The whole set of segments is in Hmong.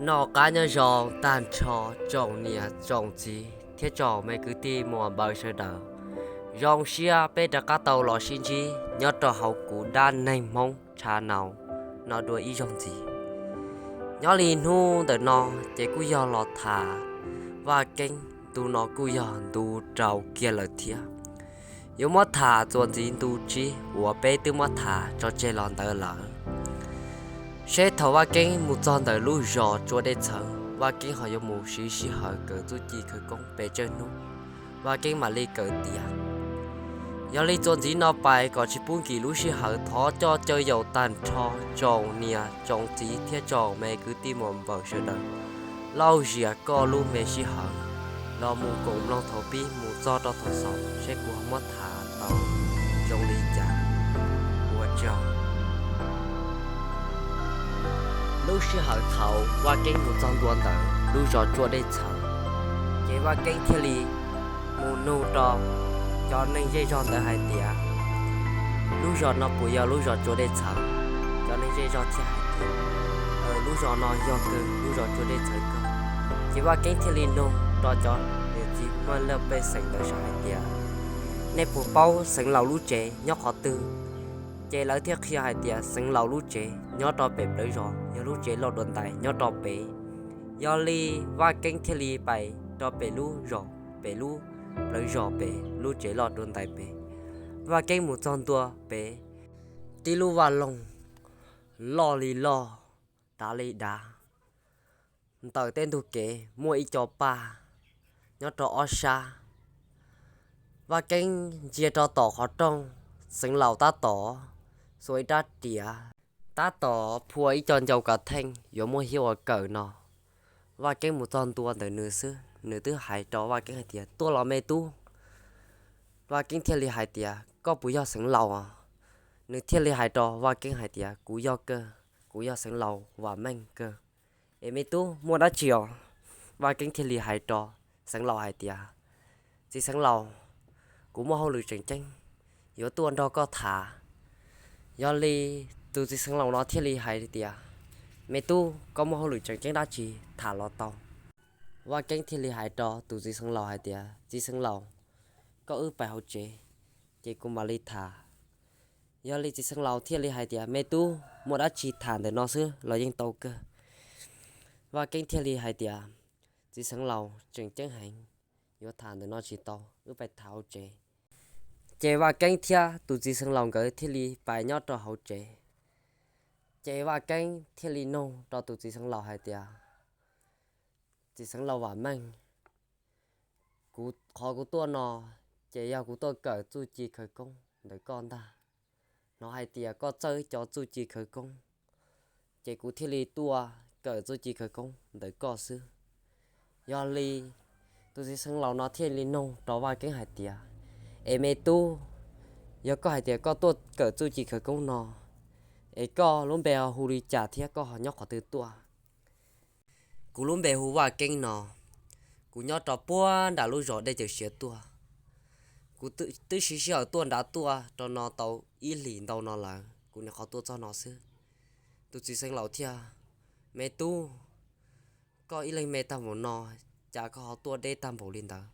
Noj qab nyob zoo tag nrho tsoom niam tsoom txiv thiab tsoom me kwv tij muam npaws sawv daws. Zoo siab peb rov qab tau los sib ntsib nyob rau hauv kuv dab neeg Hmoob channel no dua ib zaug ntxiv. Nyob li hnub ntawm no ces kuj yog los tham Vaj Keeb, ntu no kuj yog ntu rau kiag lawm thiab. Yuav muab tham txuas ntxiv ntu tsib uas peb twb muab tham tso tseg los ntawd lawm. Seb thaum Vaj Keeb mus txog ntawm lub zos Tsua Dej Txhawv, Vaj Keeb ho yuav mus siv sij hawm kawm txuj ci khawv koob pes tsawg hnub, Vaj Keeb mam li kawm tiav. Yog li txuas ntxiv no pais kom tsis pub nkim lub sij hawm, thov coj caw yaum tag nrho tsoom niam tsoom txiv thiab tsoom me kwv tij muam npaws sawv daws lauj zias koj lub me sij hawm los mus koom mloog thaum pib mus txog rau thaum xaus seb kuv ho muab tham tau zoo li cas. Ua tsaug. Lub sij hawm thaum Vaj Keeb mus txog ntua ntawm lub zos Tsua Dej Txhawv, ces Vaj Keeb thiaj li mus nug rau cov neeg zej zog ntawd hais tias, lub zos no puas yog lub zos Tsua Dej Txhawv? Cov neeg zej zog thiaj hais tias, lub zos no yog kawg, lub zos Tsua Dej Txhawv kawg. Ces Vaj Keeb thiaj li nug rau cov niam txiv muaj laj pej xeem ntawd saib hais tias, nej puas paub Xeev Laus lub tsev nyob qhov twg? Ces lawv thiaj qhia hais tias Xeev Laus lub tsev nyob rau pem plawv zos, yog lub tsev loj dua ntais nyob rau pem. Yog li Vaj Keeb thiaj li pais rau pem lub zos, pem lub plawv zos pem lub tsev loj dua ntais pem. Vaj Keeb mus txog ntua pem, tib lub vaj loog loj li loj, dav li dav. Ntawm tej ntug kev muaj ib co paj nyob rau ob sab. Vaj Keeb ntsia rau tom qhov rooj, Xeev Laus tab tom xuas ib rab riam, tab tom phua ib co ncau kav theej yuav muab hiab ua kawm no. Vaj Keeb mus txog ntua ntawm nws xwb, nws twb hais rau Vaj Keeb hais tias, tuaj los me tub. Vaj Keeb thiaj li hais tias, koj puas yog Xeev Laus os? Nws thiaj li hais rau Vaj Keeb hais tias, kuv yog kawg, kuv yog Xeev Laus Vam Meej kawg. Es me tub muaj dab tsi os? Vaj Keeb thiaj li hais rau Xeev Laus hais tias, txiv Xeev Laus, kuv muaj hauj lwm tseem ceeb yuav tuaj nrog koj tham. Yog li tus txiv Xeev Laus no thiaj li hais tias, me tub, koj muaj hauj lwm tseem ceeb dab tsi tham los tau. Vaj Keeb thiaj li hais rau tus txiv Xeev Laus hais tias, txiv Xeev Laus, koj wb pais hauv tsev, ces kuv mam li tham. Yog li txiv Xeev Laus thiaj li hais tias, me tub, muaj dab tsi tham ntawm no xwb los yeej tau kawg. Vaj Keeb thiaj li hais tias, txiv Xeev Laus, tseem ceeb heev, yuav tham ntawm no tsis tau, wb pais tham hauv tsev. Ces Vaj Keeb thiab tus txiv Xeev Laus nkawd thiaj li pais nyob rau hauv tsev. Ces Vaj Keeb thiaj li nug rau tus txiv Xeev Laus hais tias, txiv Xeev Laus Vam Meej, kuv, qhov kuv tuaj no ces yog kuv tuaj kawm txuj ci khawv koob ntawm koj ntag. Hnov hais tias koj txawj cov txuj ci khawv koob, ces kuv thiaj li tuaj kawm txuj ci khawv koob ntawm koj xwb. Yog li tus txiv Xeev Laus no thiaj li nug rau Vaj Keeb hais tias, es me tub, yog koj hais tias koj tuaj kawm txuj ci khawv koob no, es koj lub npe ho hu li cas thiab koj ho nyob qhov twg tuaj? Kuv lub npe hu Vaj Keeb no, kuv nyob rau puag nram lub zos Dej Cawm Siav tuaj. Kuv twb siv sij hawm tuaj nrad tuaj rau no tau ib hlis ntau no lawm, kuv nyuam qhuav tuaj txog no xwb. Tus txiv Xeev Laus thiaj, me tub, koj ib leeg me tag npaum no, cas koj ho tuaj deb tag npaum li ntawd?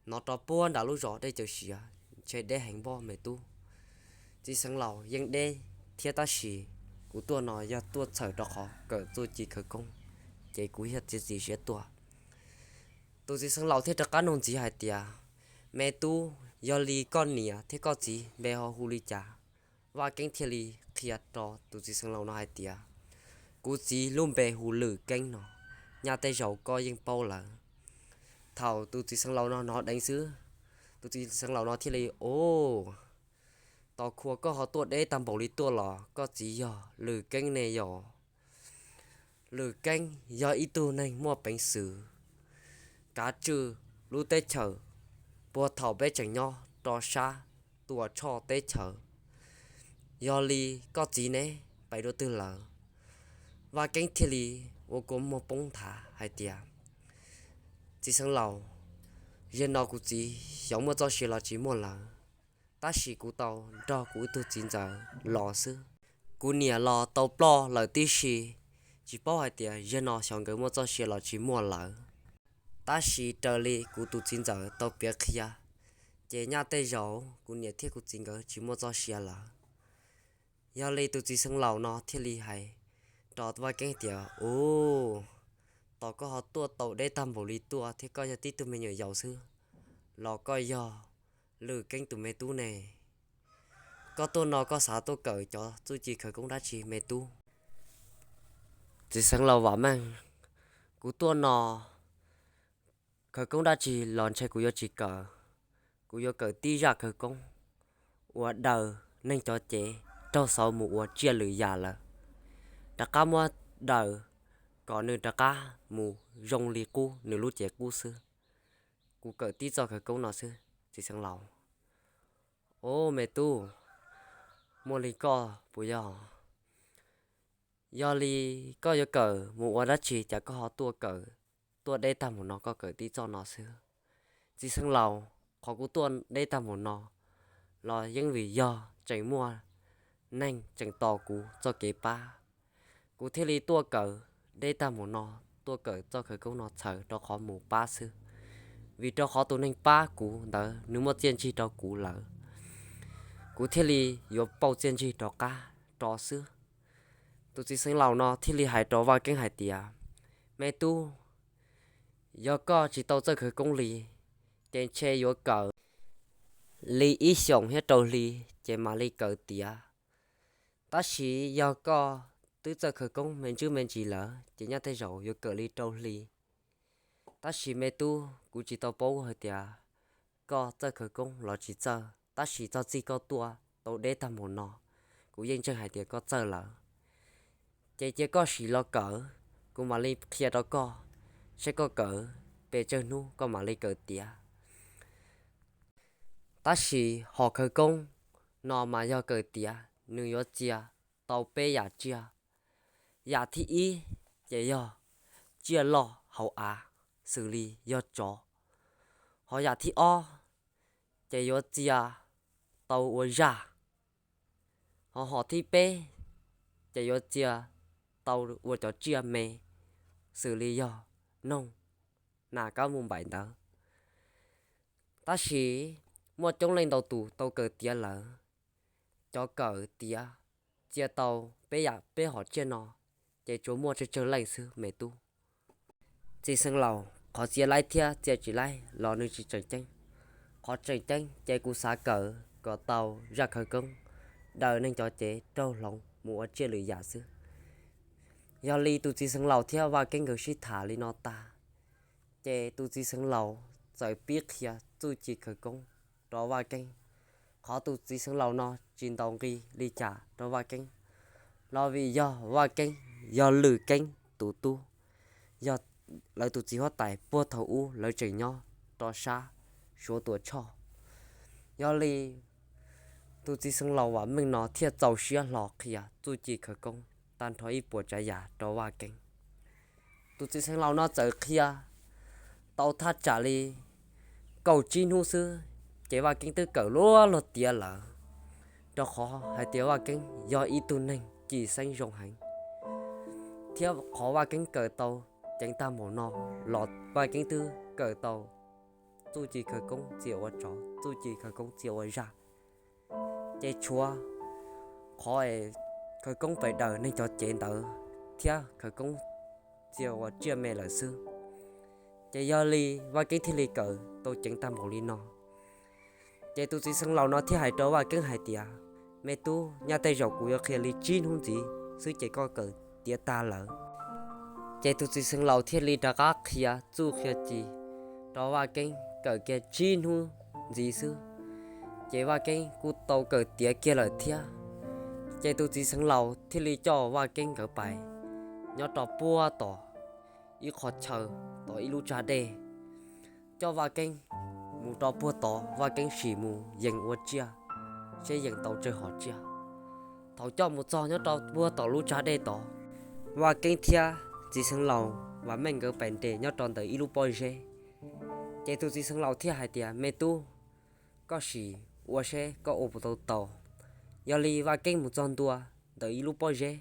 No rau puag nram lub zos Dej Cawm Siav ntshe deb heev npoj me tub. Txiv Xeev Laus, yeej deb thiab tab sis kuv tuaj no yog tuaj txhawm rau qhov kawm txuj ci khawv koob, ces kuv thiaj txiav txim siab tuaj. Tus txiv Xeev Laus thiaj rov qab nug ntxiv hais tias, me tub, yog li koj niam thiab koj txiv npe ho hu li cas? Vaj Keeb thiaj li qhia rau tus txiv Xeev Laus no hais tias, kuv txiv lub npe hu Lwm Keeb no, nyaj tej zaum koj yeej paub lawm. Thaum tus txiv Xeev Laus no hnov dheev xwb, tus txiv Xeev Laus no thiaj li, o, tau khuas koj ho tuaj deb tag npaum li tuaj los koj txiv yog Lwm Keeb ne yom? Lwm Keeb yog ib tug neeg muaj peev xwm kav tswj lub teb chaws puag thaum peb tseem nyob rau sab Tuam Tshoj teb chaws. Yog li koj txiv ne, pais dua twg lawm? Vaj Keeb thiaj li ua kua muag poob nthav hais tias, txiv Xeev Laus, zaum no kuv txiv xyov muaj txoj sia los tsis muaj lawm, tab sis kuv tau nrog kuv ib tug txiv ntxawm los xwb. Kuv niam los tau ploj lawm tib si, tsis paub hais tias zaum no xyov nkawd muaj txoj sia los tsis muaj lawm. Tab sis raws li kuv tus txiv ntxawm tau piav qhia, ces nyaj tej zaum kuv niam thiab kuv txiv nkawd tsis muaj txoj sia lawm. Yog li tus txiv xeev laus no thiaj li hais rau Vaj Keeb tias, Ub, tos koj ho tuaj tau deb tag npaum li tuaj thiab koj yog tib tug me nyuam yaus xwb los koj yog Lwm Keeb tus me tub ne? Koj tuaj no koj xav tuaj kawm cov txuj ci khawv koob dab tsi me tub? Txiv xeev laus Vam Meej, kuv tuaj no khawv koob dab tsi los ntshe kuv yuav tsis kawm. Kuv yuav kawm tib zaj khawv koob uas daws neeg cov cev raug xauv mus ua tsiaj lwm yam lawm, rov qab muab daws kom nws rov qab mus zoo li qub nws lub cev qub xwb. Kuv kawm tib txoj khawv koob no xwb txiv xeev laus. Ob, me tub, muaj li koj puas yog? Yog li koj yuav kawm mus ua dab tsi cas koj ho tuaj kawm, tuaj deb tag mus no koj kawm tib txoj no xwb? Txiv xeev laus, qhov kuv tuaj deb tag mus no los yeej vim yog tseem muaj neeg tseem tos kuv txoj kev pab, kuv thiaj li tuaj kawm deb tag mus no, tuaj kawm txoj khawv koob no txhawm rau qhov mus pab xwb. Vim rau qhov tus neeg pab kuv ntawd nws muaj txiaj ntsig rau kuv lawm, kuv thiaj li yuav pauj txiaj ntsig rov qab rau xwb. Tus txiv xeev laus no thiaj li hais rau Vaj Keeb hais tias, Me tub, yog koj tsis tau txoj khawv koob li, ces ntshe yuav kawm li ib xyoos thiab rau hli ces mam li kawm tiav. Tab sis yog koj twb txawj khawv koob me ntsis me ntsis lawm ces nyaj tej zaum yuav kawm li rau hli. Tab sis me tub, kuv tsis tau paub hais tias koj txawj khawv koob los tsis txawj, tab sis txog txij koj tuaj tau deb tag mus no, kuv yeej ntseeg hais tias koj txawj lawm. Ces cia koj sim los kawm, kuv mam li qhia rau koj, saib koj kawm pes tsawg hnub koj mam li kawm tiav. Tab sis hom khawv koob no mas yog kawm tiav nws yuav txia tau peb yam tsiaj. Yam thib ib ces yog tsiaj loj hauv av, xws li yog tsov. Ho yam thib ob ces yuav txia tau ua zaj. Ho hom thib peb ces yuav txia tau ua cov tsiaj me, xws li yog noog, nas kab mus npaim ntawd. Tab sis muaj coob leej ntau tus tau kawm tiav lawm, cov kawm tiav txia tau peb yam peb hom tsiaj no ces tsuas muaj tsawg tsawg leej xwb me tub. Txiv xeev laus, qhov txia laib thiab txia tsis laib los nws tsis tseem ceeb. Qhov tseem ceeb ces kuv xav kawm kom tau zaj khawv koob daws neeg cov cev raug hloov mus ua tsiaj lwm yam xwb. Yog li tus txiv xeev laus thiab Vaj Keeb nkawd sib tham li no tag, ces tus txiv xeev laus txawm pib qhia txuj ci khawv koob rau Vaj Keeb. Qhov tus txiv xeev laus no tsis ntaus nqi li cas rau Vaj Keeb los vim yog Vaj Keeb yog Lwm Keeb tus tub, yog lawv tus txiv huab tais puag thaum ub lawv tseem nyob rau sab Suav Tuam Tshoj. Yog li tus txiv xeev laus Vam Meej no thiaj txaus siab hlo qhia txuj ci khawv koob tag nrho ib puas tsav yam rau Vaj Keeb. Tus txiv xeev laus no txawm qhia tau thaj tsam li kaum tsib hnub xwb, ces Vaj Keeb twb kawm luag luag tiav lawm, rau qhov hais tias Vaj Keeb yog ib tug neeg cim xeeb zoo heev, thiab qhov Vaj Keeb kawm tau ceev tag npaum no los Vaj Keeb twb kawm tau txuj ci khawv koob txia ua tsov, txuj ci khawv koob txia ua zaj, ces tshuav qhov es khawv koob pes daws neeg cov cev ntawd thiab khawv koob txia ua tsiaj me lawm xwb. Ces yog li Vaj Keeb thiaj li kawm tau ceev tag npaum li no. Ces tus txiv xeev laus no thiaj hais rau Vaj Keeb hais tias, Me tub, nyaj tej zaum kuv yuav qhia li tsib hnub ntxiv xwb ces koj kawm tiav tag lawm. Ces tus txiv xeev laus thiaj li rov qab qhia txuj qhia ci rau Vaj Keeb kawm kiag tsib hnub ntxiv xwb, ces Vaj Keeb kuj tau kawm tiav kiag lawm thiab. Ces tus txiv xeev laus thiaj li coj Vaj Keeb nkawd pais nyob rau puag tom ib qho chaw, tom ib lub tsag dej, coj Vaj Keeb mus rau puag tod, Vaj Keeb sim mus yees ua tsiaj seb yees tau tsawg hom tsiaj. Thaum coj mus txog nyob rau puag tom lub tsag dej tod, Vaj Keeb thiab txiv xeev laus Vam Meej nkawd pais nres nyob rau ntawm ib lub pob zeb. Ces tus txiv xeev laus thiaj hais tias, Me tub, koj sim ua seb koj ua puas tau tau. Yog li Vaj Keeb mus txog ntua ntawm ib lub pob zeb,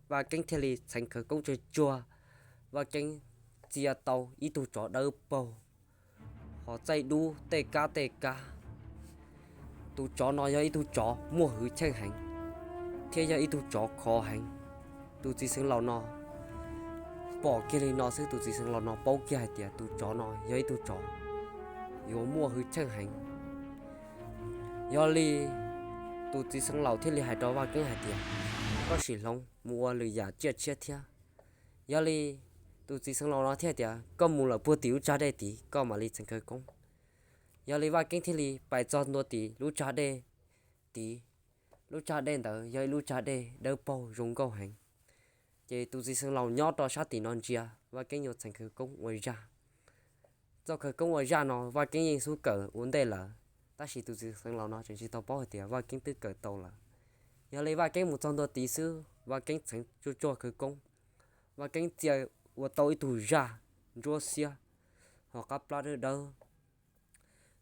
Vaj Keeb thiaj li txheev khawv koob tsuag tsuag, Vaj Keeb txia tau ib tug tsov dawb paug, ho txaij dub tej kab tej kab. Tus tsov no yog ib tug tsov muaj hwj chim heev, thiab yog ib tug tsov khov heev. Tus txiv xeev laus no pom kiag li no xwb, tus txiv xeev laus no paub kiag hais tias tus tsov no yog ib tug tsov yuav muaj hwj chim heev. Yog li tus txiv xeev laus thiaj li hais rau Vaj Keeb hais tias, koj sim hloov mus ua lwm yam tsiaj tshiab thiab. Yog li tus txiv xeev laus no thiaj tias, koj mus lawm puag tim lub tsag dej tid koj mam li txheev khawv koob. Yog li Vaj Keeb thiaj li pais txog ntua tim lub tsag dej tid. Lub tsag dej ntawd yog ib lub tsag dej dawb paug zoo nkauj heev. Ces tus txiv xeev laus nyob rau sab tim no ntsia Vaj Keeb yuav txheev khawv koob ua zaj. Txoj khawv koob ua zaj no Vaj Keeb yeej xub kawm ua ntej lawm, tab sis tus txiv xeev laus no tseem tsis tau paub hais tias Vaj Keeb twb kawm tau lawm. Yog li Vaj Keeb mus txog ntua tid xwb, Vaj Keeb txheev tsuag tsuag khawv koob, Vaj Keeb txia ua tau ib tug zaj ntsuab xiab, ho qab plab dawb dawb,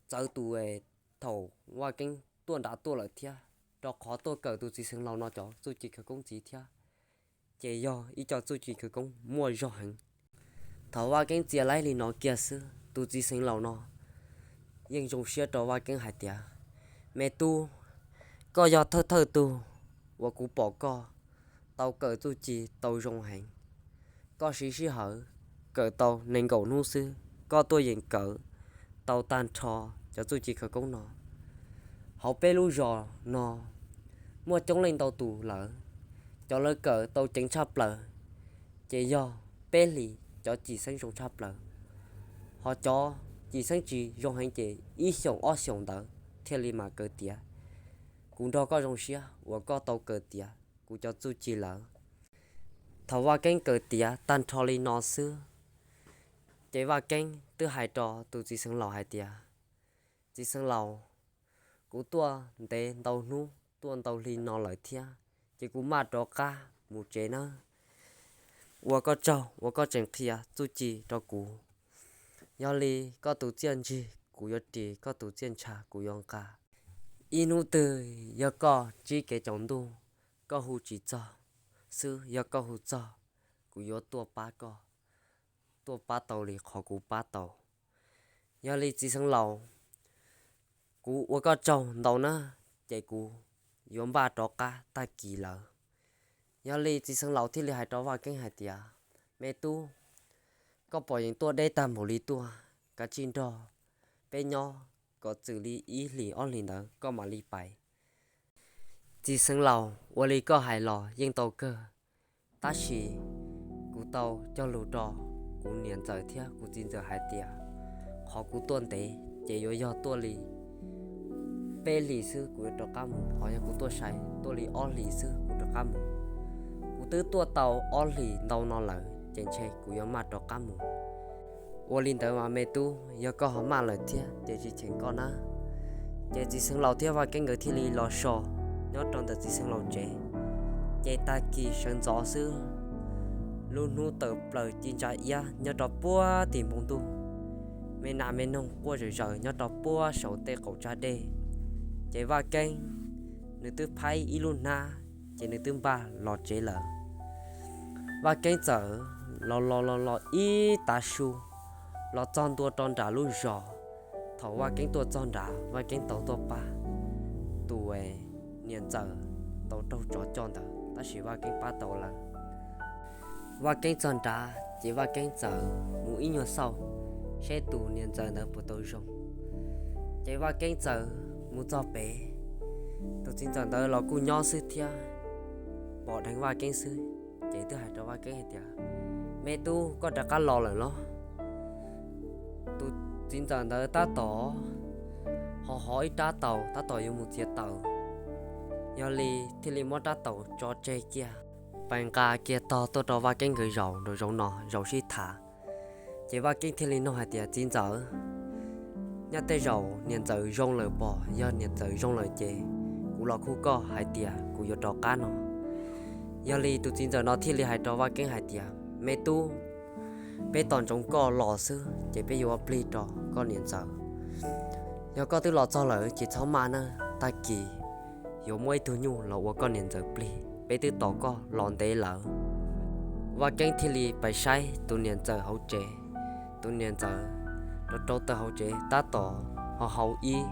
txawv tus thaum Vaj Keeb tuaj nrad tuaj lawm thiab, rau qhov tuaj kawm tus txiv xeev laus no cov txuj ci khawv koob ntxiv thiab, ces yog ib co txuj ci khawv koob muaj zog heev. Thaum Vaj Keeb txia laib li no kiag xwb, tus txiv xeev laus no yeej zoo siab rau Vaj Keeb hais tias, me tub, koj yog thawj thawj tug uas kuv pom koj tau kawm txuj ci tau zoo heev. Koj siv sij hawm kawm tau nees nkaum hnub xwb, koj tuaj yeem kawm tau tag nrho cov txuj ci khawv koob no. Hauv peb lub zos no muaj coob leej ntau tus lawm, cov lawv kawm tau ceev tshaj plaws ces yog peb hlis cov cim xeeb zoo tshaj plaws, ho cov cim xeeb tsis zoo heev ces ib xyoos ob xyoos ntawd thiaj li mam kawm tiav. Kuv nrog koj zoo siab uas koj tau kawm tiav kuv cov txuj ci lawm. Thaum Vaj Keeb kawm tiav tag nrho li no xwb, ces Vaj Keeb twb hais rau tus txiv xeev laus hais tias, txiv xeev laus, kuv tuaj ntev ntau hnub tuaj ntau hli no lawm thiab, ces kuv maj rov qab mus tsev nawb. Ua koj tsaug uas koj tseem qhia txuj ci rau kuv. Yog li koj tus txiaj ntsig kuv yuav ris, koj tus txiaj ntsha kuv yuav nqa. Ib hnub twg yog koj ntsib kev tsaus ntuj, koj hu tsis txog xwb, yog koj hu txog, kuv yuav tuaj pab koj, tuaj pab tau li qhov kuv pab tau. Yog li txiv xeev laus, kuv ua koj tsaug ntau na, ces kuv yuav npaj rov qab tag kis lawm. Yog li txiv xeev laus thiaj li hais rau Vaj Keeb hais tias, me tub, koj pom yeej tuaj deb tag npaum li tuaj, kav tsij nrog peb nyob kom txwm li ib hlis ob hlis ntawd koj mam li pais. Txiv xeev laus, ua li koj hais los yeej tau kawg, tab sis kuv tau cog lus rau kuv niam ntxawm thiab kuv txiv ntxawm hais tias, qhov kuv tuaj ntev ces yuav yog tuaj li peb hlis xwb kuv yuav rov qab mus, ho yog kuv tuaj sai tuaj li ob hlis xwb kuv rov qab mus. Kuv twb tuaj tau ob hlis ntau no lawm ces ntshe kuv yuav maj rov qab mus. Ua li ntawd mas me tub, yog koj ho maj lawm thiab ces tsis cheem koj nawb. Ces txiv xeev laus thiab Vaj Keeb nkawd thiaj li los so nyob rau ntawm txiv xeev laus tsev. Ces tag kis sawv ntxov xwb, lub hnub tawm plaws ci ntsa iab nyob rau puag tim npoo ntuj, me nas me noog quaj zawm zaws nyob rau puag saum tej qaum tsag dej. Ces Vaj Keeb nws twb phaib ib lub hnab, ces nws twb npaj los tsev lawm. Vaj Keeb txawm los los los los ib tav su, los txog ntua rau nram lub zos. Thaum Vaj Keeb tuaj txog nrad, Vaj Keeb tau tuaj pab tus niam ntxawm tau raug tsov coj ntawd, tab sis Vaj Keeb pab tau lawm. Vaj Keeb txog nrad ces Vaj Keeb txawm mus ib nyuag xauj seb tus niam ntxawm ntawd puas tau zoo. Ces Vaj Keeb txawm mus txog pem, tus txiv ntxawm ntawd los kuj nyob xwb thiab, pom dheev Vaj Keeb xwb, ces twb hais rau Vaj Keeb hais tias, me tub, koj rov qab los lawm los? Tus txiv ntxawm ntawd tab tom ho hov ib rab taus, tab tom yuav mus txiav taws, yog li thiaj li muab rab taus tso tseg kiag, pais nqa kiag tog tuaj rau Vaj Keeb nkawd zaum nraum zoov no zaum sib tham. Ces Vaj Keeb thiaj li nug hais tias, txiv ntxawm, nyob tej zaum niam ntxawm zoo lawm pom? Yog niam ntxawm zoo lawm ces kuv los khu koj hais tias kuv yuav rov qab no. Yog li tus txiv ntxawm no thiaj li hais rau Vaj Keeb hais tias, me tub, peb tos ntsoov koj los xwb ces peb yuav ua plig rau koj niam ntxawm. Yog koj twb los txog lawm ces txhob maj nawb, tag kis yuav muab ib tug nyuj los ua koj niam ntxawm plig. peb twb tos koj los ntev lawm. Vaj Keeb thiaj li pais saib tus niam ntxawm hauv tsev. Tus niam ntxawm rau rau taw hauv tsev tab tom ho hau ib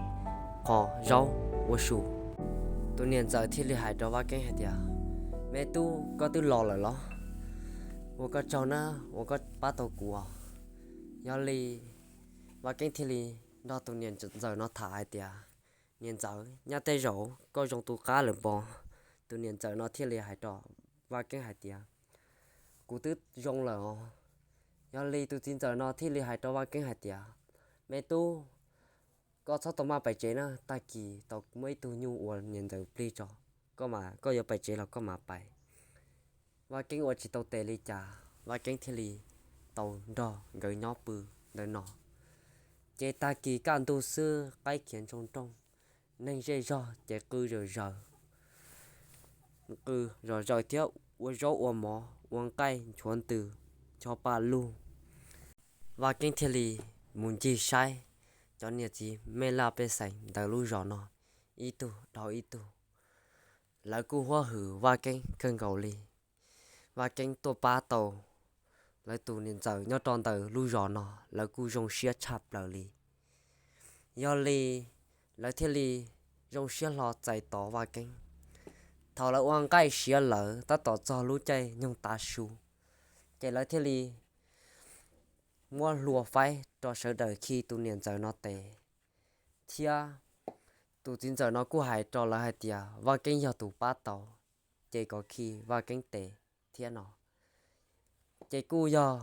qho zaub ua su. Tus niam ntxawm thiaj li hais rau Vaj Keeb hais tias, Me tub, koj twb los lawm los? Ua koj tsaug na uas koj pab tau kuv os. Yog li Vaj Keeb thiaj li nrog tus niam ntxawm no tham hais tias, Niam ntxawm, nyaj tej zaum koj zoo tu qab lawm pob? Tus niam ntxawm no thiaj li hais rau Vaj Keeb hais tias, Kuv twb zoo lawm os. Yog li tus txiv ntxawm no thiaj li hais rau Vaj Keeb hais tias, Me tub, koj txhob tau maj pais tsev na, tag kis tau muaj ib tug nyuj uas niam ntxawm plig tso, koj mas koj yuav pais tsev los koj mam pais. Vaj Keeb ua tsis tau tes li cas, Vaj Keeb thiaj li tau nrog nkawd nyob pw ntawm no. Ces tag kis kaj ntug xwb qaib khiav ntsoog nrooj, neeg zej zog ces qw zom zaws, qw zom zaws thiab ua zaub ua mov ua nqaij nchuav ntws, ncho paj lug. Vaj Keeb thiaj li mus ncig saib cov niam txiv mej laj pej xeem ntawm lub zos no ib tug dhau ib tug. Lawv kuj huab hwm Vaj Keeb kawg nkaus li. Vaj Keeb tuaj pab tau lawv tus niam ntxawm nyob rau ntawm lub zos no, lawv kuj zoo siab tshaj plaws li. Yog li lawv thiaj li zoo siab hlo txais tos Vaj Keeb. Thaum lawv ua nqaij siav lawm tab tom txog lub caij nyoog tav su, ces lawv thiaj li muab hlua faib rau sawv daws khi tus niam ntxawm no tes, thiab tus txiv ntxawm no kuj hais rau lawv hais tias Vaj Keeb yog tus pab tau, ces kom khi Vaj Keeb tes thiab no. Ces kuj yog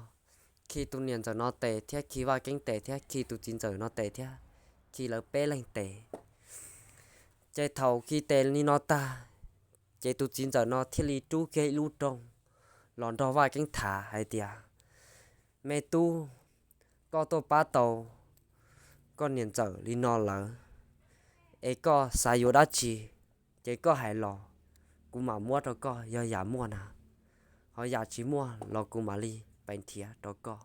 khi tus niam ntxawm no tes thiab khi Vaj Keeb tes thiab khi tus txiv ntxawm no tes thiab khi lawv peb leeg tes. Ces thaum khi tes li no tag, ces tus txiv ntxawm no thiaj li rub kiag ib lub rooj los nrog Vaj Keeb tham hais tias, Me tub, koj tuaj pab tau koj niam ntxawm li no lawm, es koj xav yuav dab tsi ces koj hais los, kuv mam muab rau koj yog yam muaj na, ho yam tsis muaj los kuv mam li pais nrhiav rau koj.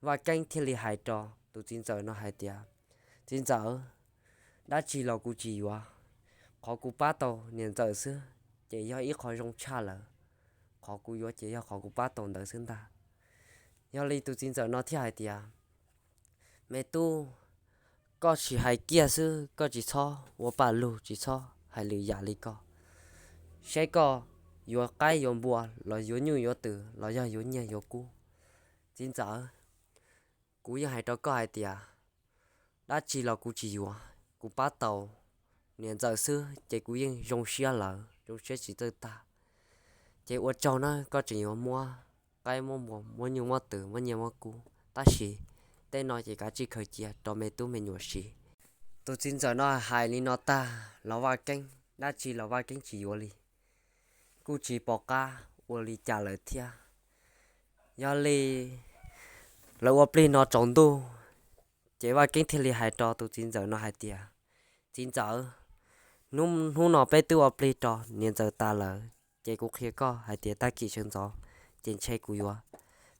Vaj Keeb thiaj li hais rau tus txiv ntxawm no hais tias, Txiv ntxawm, dab tsi los kuv tsis yuav, qhov kuv pab tau niam ntxawm xwb ces yog ib qho zoo tshaj lawm. Qhov kuv yuav ces yog qhov kuv pab tau ntawd xwb ntag. Yog li tus txiv ntxawm no thiaj hais tias, Me tub, koj tsis hais kiag xwb, koj tsis txhob ua paj lug, tsis txhob hais lwm yam li ko, seb koj yuav qaib yuav npua los yuav nyuj yuav twm los yog yuav nyiaj yuav kub. Txiv ntxawm, kuv yeej hais rau koj hais tias, dab tsi los kuv tsis yuav, kuv pab tau niam ntxawm xwb ces kuv yeej zoo siab lawm, zoo siab tsis txawj tag. Ces ua tsaug na, koj tseem yuav muab qaib muab npua, muab nyuj muab twm, muab nyiaj muab kub, tab sis tej no ces kav tsij khaws cia rau me tub me nyuam siv. Tus txiv ntxawm no hais li no tag los Vaj Keeb dab tsi los Vaj Keeb tsis yuav li, kuj tsis pom qab ua li cas lawm thiab. Yog li lawv ua plig no tsaus ntuj, ces Vaj Keeb thiaj li hais rau tus txiv ntxawm no hais tias, Txiv ntxawm, hnub no peb twb ua plig rau niam ntxawm tas lawm, ces kuv qhia koj hais tias tag kis sawv ntxov ces ntshe kuv yuav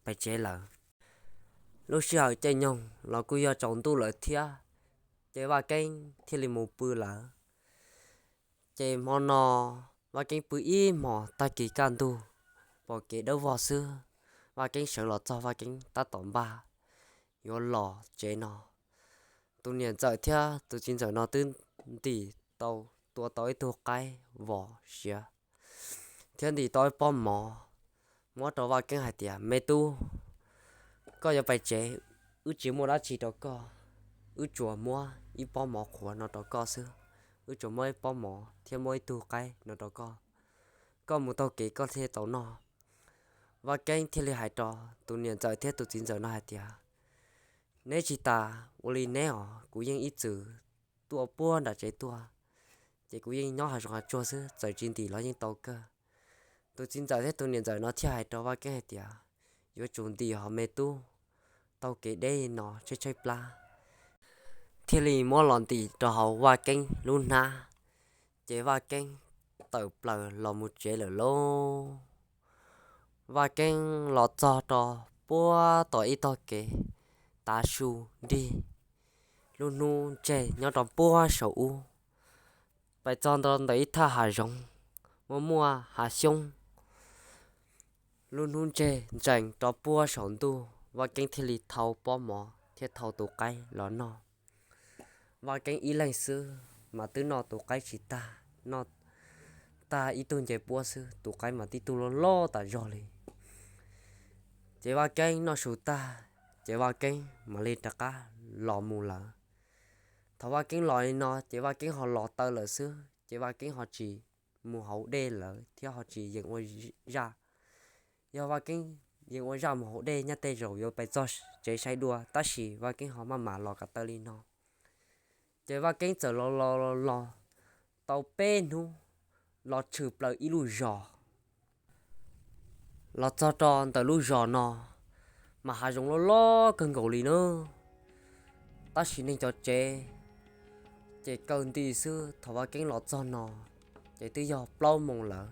pais tsev lawm. Lub sij hawm caij nyoog los kuj yog tsaus ntuj lawm thiab, ces Vaj Keeb thiaj li mus pw lawm. Ces hmo no Vaj Keeb pw ib hmos, tag kis kaj ntug pom kev dawb vog xwb, Vaj Keeb sawv los txog Vaj Keeb tab tom npaj yuav los tsev no. Tus niam ntxawm thiab tus txiv ntxawm no twb ntim tau, tua tau ib tug qaib vos siav thiab ntim tau ib pob mov, muab rau Vaj Keeb hais tias, Me tub, koj yuav pais tsev, wb tsis muaj dab tsi rau koj, wb tsuas muab ib pob mov qhuav no rau koj xwb, wb tsuas muab ib pob mov thiab muab ib tug qaib no rau koj, koj mus taug kev koj thiaj tau noj. Vaj Keeb thiaj li hais rau tus niam ntxawm thiab tus txiv ntxawm no hais tias, Neb tsis tas ua li neb os, kuv yeej ib txwm tuaj puag nram tsev tuaj, ces kuv yeej nyob hav zoov hav tsuag xwb, txawm tsis ntim los yeej tau kawg. Tus txiv ntxawm thiab tus niam ntxawm no thiaj hais rau Vaj Keeb hais tias, Yuav tsum ntim hos me tub, taug kev deb no tshaib tshaib plab. Thiaj li muab los ntim rau hauv Vaj Keeb lub hnab, ces Vaj Keeb tawm plaws los mus tsev lawm lauj. Vaj Keeb los txog rau puag tom ib tog kev tav su nrig, lub hnub ntseg nyob rau puag saum ub, pais txog nto ntawm ib thaj hav zoov, muaj muaj hav xyoob, lub hnub ntseg ntsees rov puag saum ntuj, Vaj Keeb thiaj li thau pob mov thiab thau tus qaib los noj. Vaj Keeb ib leeg xwb mas twb noj tus qaib tsis tag, noj tag ib tug nce puab xwb, tus qaib mas tib tug loj loj tas zog li. Ces Vaj Keeb noj su tag, ces Vaj Keeb mam li rov qab los mus lawm. Thaum Vaj Keeb los li no ces Vaj Keeb ho los taw lawm xwb, ces Vaj Keeb ho tsis mus hauv dej lawm thiab ho tsis yeem ua zaj. Yog Vaj Keeb yeem ua zaj mus hauv dej, nyob tej zaum yuav pais txog tsev saib dua, tab sis Vaj Keeb ho maj mam los kom taw li no. Ces Vaj Keeb txawm los los los los tau peb hnub, los tshwm plaws ib lub zos. Los txog rau ntawm lub zos no mas hav zoov loj loj kawg nkaus li na, tab sis neeg cov tsev ces kaw nti xwb. Thaum Vaj Keeb los txog no ces twb yog plaub moos lawm.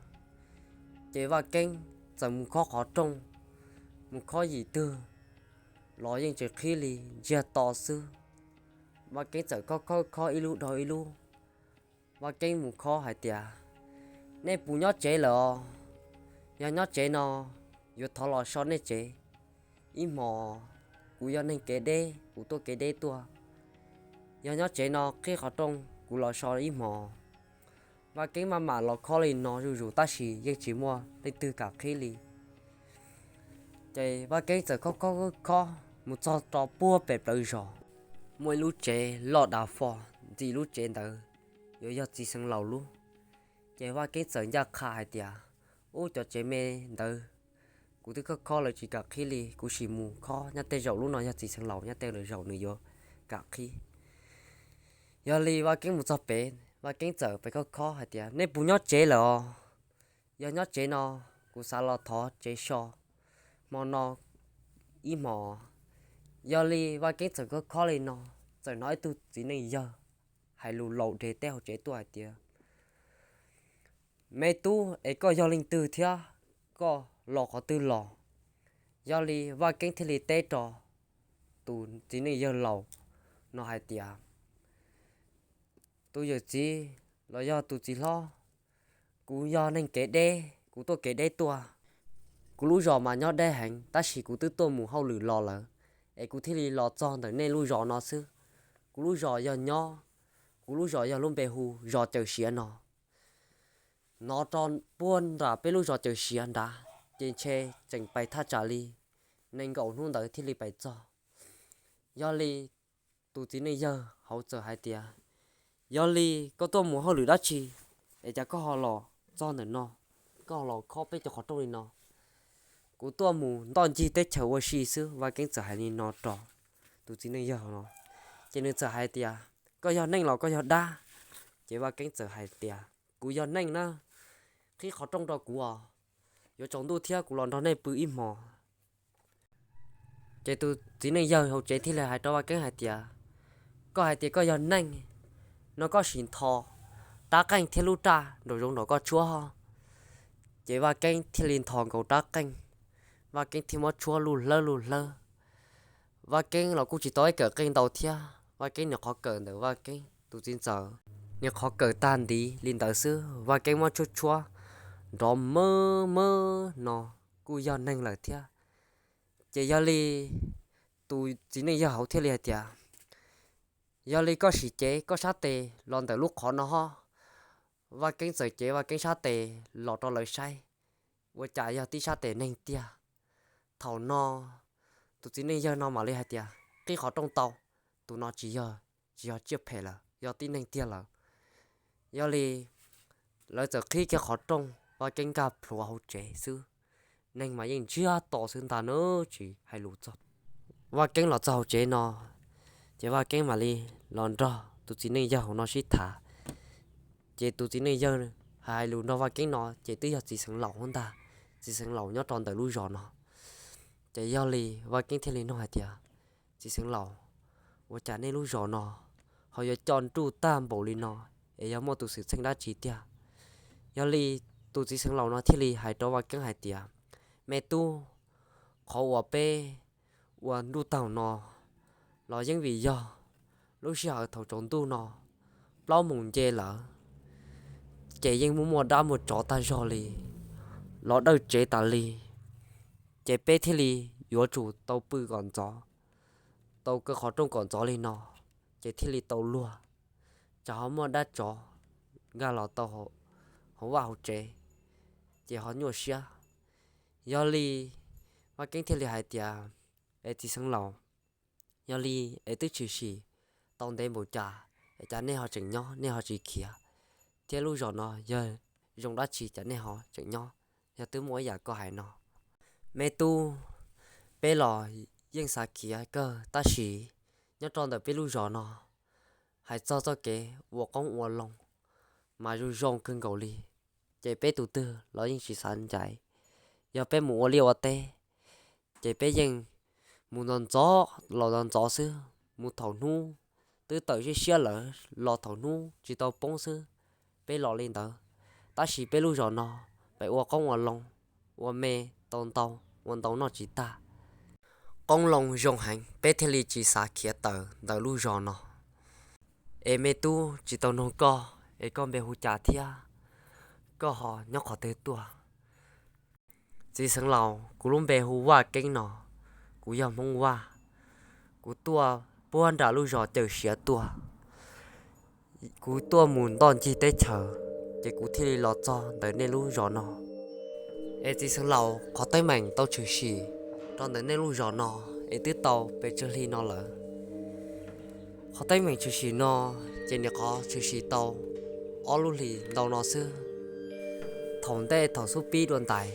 Ces Vaj Keeb txawm mus khob qhov rooj, mus khob yim twg los yeej tsis qhib li, ntsiag to xwb. Vaj Keeb txawm khob khob khob ib lub dhau ib lub. Vaj Keeb mus khob hais tias, nej puas nyob tsev lawm os? Yog nyob tsev no, yuav thov los so nej tsev ib hmos, kuv yog neeg kev deb, kuv tuaj kev deb tuaj. Yog nyob tsev no qhib qhov rooj, kuv los so ib hmos. Vaj Keeb maj mam los khob li no zuj zus tab sis yeej tsis muaj leej twg kam qhib li. Ces Vaj Keeb txawm khob khob khob mus txog rau puag pem plawv zos, muaj ib lub tsev loj dav fo, ntxim lub tsev ntawd yuav yog txiv xeev laus lub. Ces Vaj Keeb txawm ncaj qha hais tias, ub, cov tsev me ntawd kuv twb khob khob lawv tsis kam qhib li, kuv sim mus khob, nyob tej zaum lub no yog txiv xeev laus, nyob tej zaum nws yuav kam qhib. Yog li Vaj Keeb mus txog pem, Vaj Keeb txawm pem khob khob hais tias, nej puas nyob tsev lawm os? Yog nyob tsev no, kuv xav los thov tsev so hmo no ib hmos. Yog li Vaj Keeb txawm khob khob li no, txawm hnov ib tug txiv neej yawg hais lus laus dheev teb hauv tsev tuaj hais tias, me tub, es koj yog leej twg thiab koj los qhov twg los? Yog li Vaj Keeb thiaj li teb rau tus txiv neej yawg laus no hais tias, tus yawm txiv los yog tus txiv hlob, kuv yog neeg kev deb, kuv tuaj kev deb tuaj. Kuv lub zos mas nyob deb heev tab sis kuv twb tuaj mus hauj lwm los lawm, es kuv thiaj li los txog ntawm nej lub zos no xwb. Kuv lub zos yog nyob, kuv lub zos yog lub npe hu zos Cawm Siav no. Nov rau puag nram peb lub zos Cawm Siav nrad, ces ntshe tseem pais thaj tsam li nees nkaum hnub ntawd thiaj li pais txog. Yog li tus txiv neej yawg hauv txawm hais tias, yog li koj tuaj mus hauj lwm dab tsi es cas koj ho los txog ntawm no, koj ho los khob peb cov qhov rooj li no? Kuv tuaj mus ntoj ncig teb chaws ua si xwb. Vaj Keeb txawm hais li no rau tus txiv neej yawg no, ces nws txawm hais tias, koj yog neeg los koj yog dab? Ces Vaj Keeb txawm hais tias, kuv yog neeg na, qhib qhov rooj rau kuv os, yuav tsaus ntuj thiab kuv los nrog nej pw ib hmos. Ces tus txiv neej yawg hauv tsev thiaj li hais rau Vaj Keeb hais tias, koj hais tias koj yog neeg no koj sim ntho rab qeej thiab lub raj nraum zoov nrog koj tshuab. Ces Vaj Keeb thiaj li ntho nkaus rab qeej, Vaj Keeb thiaj muab tshuab lub hlawb lub hlawb. Vaj Keeb los kuj tsis tau ib kawm qeej ntau thiab, Vaj Keeb niam qhov kawm ntawm Vaj Keeb tus txiv ntxawm niam qhov kawm tag ntiv li ntawd xwb, Vaj Keeb muab tshuab tshuab nrov mab mab no kuj yog neeg lawm thiab. Ces yog li tus txiv neej yawg hauv thiaj li hais tias, yog li koj sim cev koj sab tes los ntawm lub qhov no ho. Vaj Keeb txawm cev Vaj Keeb sab tes los rau lawv saib, ua cas yog tib sab tes neeg tiag. Thaum no tus txiv neej yawg no mam li hais tias, qhib qhov rooj tau, tus no tsis yog, tsis yog tsiaj phem lawm, yog tib neeg tiag lawm. Yog li lawv txawm qhib kiag qhov rooj, Vaj Keeb nkag plhuav hauv tsev xwb. Neeg mas yeej ntsiag to xwb ntag na, tsis hais lus txog. Vaj Keeb los txog hauv tsev no, ces Vaj Keeb mam li los nrog tus txiv neej yawg hauv no sib tham. Ces tus txiv neej yawg hais lus nrog Vaj Keeb no ces twb yog txiv xeev laus ntag, txiv xeev laus nyob rau ntawm lub zos no. Ces yog li Vaj Keeb thiaj li nug hais tias, txiv xeev laus, ua cas nej lub zos no ho yuav coj nruj tag npaum li no, es yog muaj tus xwm txheej dab tsi tiag? Yog li tus txiv xeev laus no thiaj li hais rau Vaj Keeb hais tias, me tub, qhov uas peb ua nruj tag no los yeej vim yog lub sij hawm thaum tsaus ntuj no plaub moos nce lawm, ces yeej muaj muaj dab muaj tsov tag zog li, los dawj tsev tas li. Ces peb thiaj li yuav tsum tau pw kom ntxov, tau kaw qhov rooj kom ntxov li no, ces thiaj li tau luag, tsam ho muaj dab tsov nkag los tau hauv vaj hauv tsev, ces ho nyuaj siab. Yog li Vaj Keeb thiaj li hais tias, Es txiv xeev laus, yog li es twb tshwm sim tau ntev npaum cas es cas nej ho tseem nyob nej ho tsis khiav, thiab lub zos no yog zoo dab tsi cas nej ho tseem nyob, yog twb muaj ib yam koj hais no? Me tub, peb los yeej xav khiav kawg tab sis nyob rau ntawm peb lub zos no, hais txog txoj kev ua qoob ua loo mas zoo zoo kawg nkaus li, ces peb tus twg los yeej tsis xav ncaim. Yog peb mus ua liaj ua teb, ces peb yeej mus ntxov ntxov los ntxov ntxov xwb, mus thaum hnub twb tawm siab siab lawm los thaum hnub tsis tau poob xwb, peb los li ntawd. Tab sis peb lub zos no, peb ua qoob ua loo, ua me tau ntau, ua ntau noj tsis tag, qoob loo zoo heev, peb thiaj li tsis xav khiav tawm ntawm lub zos no. Es me tub, tsis tau nug koj es koj npe hu cas thiab koj ho nyob qhov twg tuaj? Txiv xeev laus, kuv lub npe hu Vaj Keeb no, kuv yog Hmoob Vaj. Kuv tuaj puag nram lub zos Cawm Siav tuaj, kuv tuaj mus ntoj ncig teb chaws, ces kuv thiaj li los txog ntawm nej lub zos no. Es txiv xeev laus, qhov teeb meem tau tshwm sim rau ntawm nej lub zos no es twb tau pes tsawg hli no lawm? Qhov teeb meem tshwm sim no ces nim qhov tshwm sim tau ob lub hlis ntau no xwb. Thaum ntej thaum xub pib dua ntais,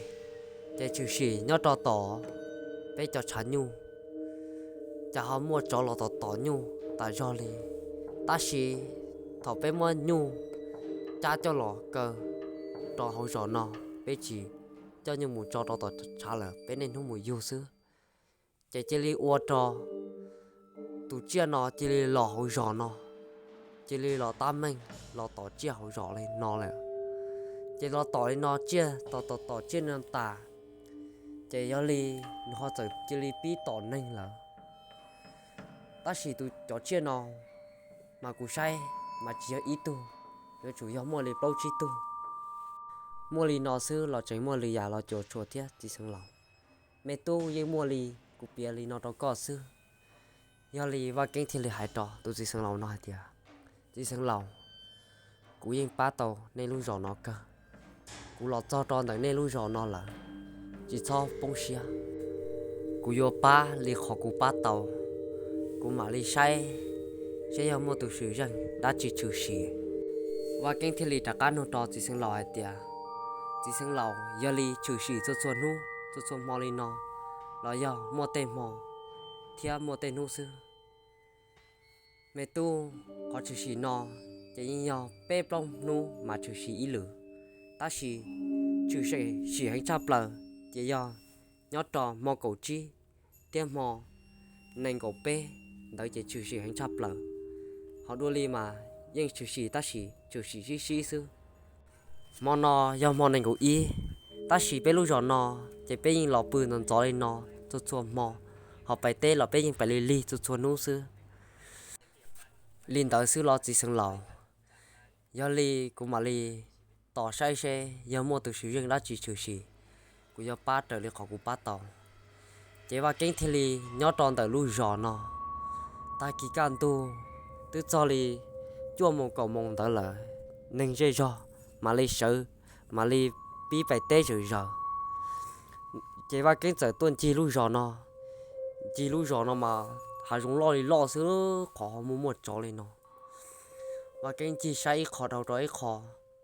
ces tshwm sim nyob rau tom peb cov tshav nyuj, cas ho muaj tsov los tom tom nyuj tas zog li. Tab sis thaum peb muab nyuj cab coj los kaw rau hauv zos no, peb tsis coj nyuj mus tso rau tom tshav lawm, peb niaj hnub mus yug xwb, ces cia li ua rau tus tsiaj no cia li los hauv zos no, cia li los tab meeg los tom tsiaj hauv zos li no lawm. Ces los tom li no tsiaj, tom tom tom tsiaj no tas, ces yog li nws ho txawm cia li pib tom neeg lawm. Tab sis tus cov tsiaj no mas kuv saib mas tsis yog ib tug, yuav tsum yog muaj li plaub tsib tug. Muaj li no xwb los tseem muaj lwm yam los cuam tshuam thiab txiv xeev laus. Me tub, yeej muaj li kuv piav li no rau koj xwb. Yog li Vaj Keeb thiaj li hais rau tus txiv xeev laus no hais tias, Txiv xeev laus, kuv yeej pab tau nej lub zos no kawg. Kuv los txog rau ntawm nej lub zos no lawm, tsis txhob poob siab. Kuv yuav pab li qhov kuv pab tau. Kuv mam li saib seb yog muaj tus tswv zeej dab tsi tshwm sim. Vaj Keeb thiaj li rov qab nug rau txiv xeev laus hais tias, Txiv xeev laus, yog li tshwm sim txhua txhua hnub txhua txhua hmo li no los yog muaj tej hmo thiab muaj tej hnub xwb? Me tub, qhov tshwm sim no ces yeej yog peb plaub hnub mas tshwm sim ib lwm, tab sis tshwm sim heev tshaj plaws ces yog nyob rau hmo kaum tsib thiab hmo nees nkaum peb ntawd ces tshwm sim heev tshaj plaws. Ho dua li mas yeej tshwm sim tab sis tshwm sim sib sib xwb. Hmo no yog hmo nees nkaum ib, tab sis peb lub zos no ces peb yeej los pw ntxov ntxov li no txhua txhua hmo, ho pais teb los peb yeej pais lig lig txhua txhua hnub xwb. Li ntawd xwb los txiv xeev laus? Yog li kuv mam li tos saib seb yog muaj tus tswv zeej dab tsi tshwm sim, kuv yuav pab raws li qhov kuv pab tau. Ces Vaj Keeb thiaj li nyob rau ntawm lub zos no. Tag kis kaj ntug twb txog li cuaj moos kaum moos ntawd lawm, neeg zej zog mam li sawv, mam li pib pais teb zawm zaws. Ces Vaj Keeb txawm tuaj ncig lub zos no. Ncig lub zos no mas hav zoov loj li loj xwb, qhov ho muaj muaj tsov li no. Vaj Keeb ncig saib ib qho dhau rau ib qho,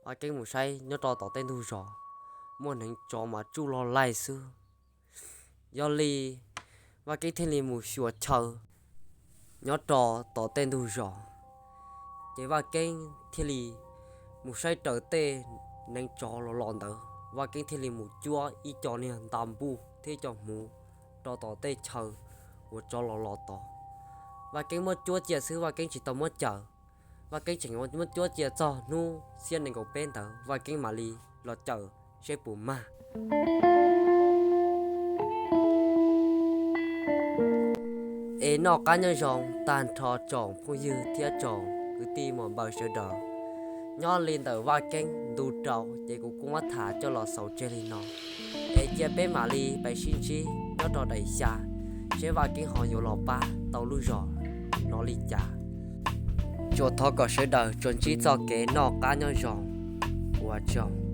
Vaj Keeb mus saib nyob rau tom tej ntug zos, muaj hneev tsov mas tsuj log laig xwb. Yog li Vaj Keeb thiaj li mus xyuas chaw nyob rau tom tej ntug zos. Ces Vaj Keeb thiaj li mus saib raws tej hneev tsov los los ntawd, Vaj Keeb thiaj li mus cuab ib co niag nta npuj thiab ib co hmuv rau tom tej chaw uas tsov los los tod. Vaj Keeb muab cuab cia xwb, Vaj Keeb tsis tau muab cawm. Vaj Keeb tseem muab cuab cia txog hnub xiab nees nkaum peb ntawd Vaj Keeb mam li los cawm seb puas mag. Es noj qab nyob zoo tag nrho tsoom phooj ywg thiab tsoom kwv tij muam npawg sawv daws. Nyob li ntawm Vaj Keeb ntu rau ces kuv kuj muab tham coj los xaus tseg li no, es cia peb mam li peb sib ntsib nyob rau daim xya, seb Vaj Keeb ho yuav los pab tau lub zog no li cas. Tsuas thov kom sawv daws tsuas ntsib txoj kev noj qab nyob zoo, ua tsaug.